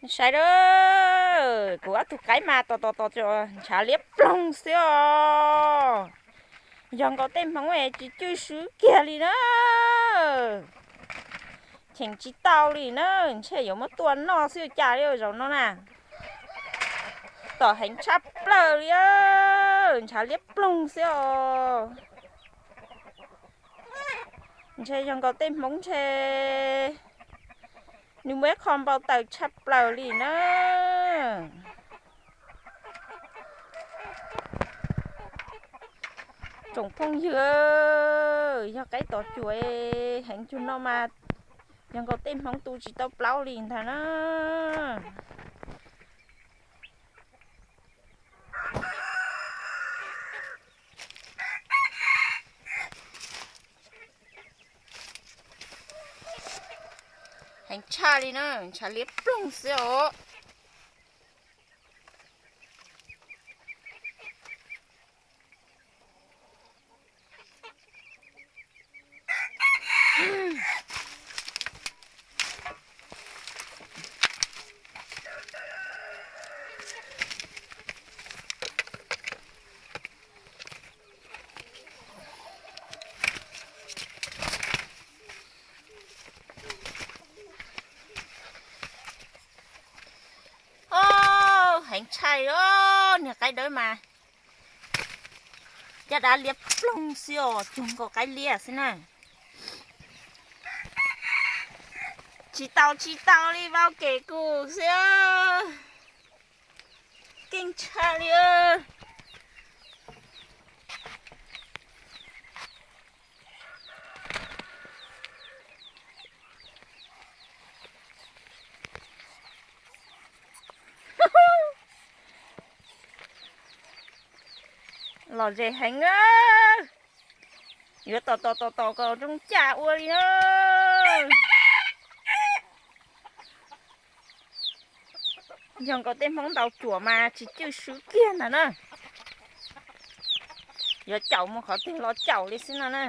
Saib a, kuv ob tug qaib mas tos tos tos ntshav liab ploog xwb os. Yog nkaus tej hmoov tsis cwj swb kiag li na. Cheem tsis tau li na, ntshe yuav muab tua noj xwb cas li zaum no na. Tom heev tshaj plaws li, ntshav liab ploog xwb os. Ntshe yog nkaus tej hmoov ntshe nws muaj ib qho npau taws tshaj plaws li na. Tsoom phooj ywg, yog qaib tos cuam heev cuag no mas yog nkaus tej hmoov tu tsis tau plaub li ntag na. Heev tshaj li na, ntshav liab ploog xwb os. Heev tshaj os, niag qaib dawb mas caj dab liab ploog xwb os, cuag nkaus qaib liab xwb na. Tsis tau tsis tau li, vau kev kuv xwb. Keej tshaj li. Lom zem heev a. Yuav tos tos tos tos kom zoo caj ua li na. Yog nkaus tej hmoob ntaus cuam mas tsis cwj swb kiag ntag na. Yuav caum mus qhov twg los caum li xwb no na.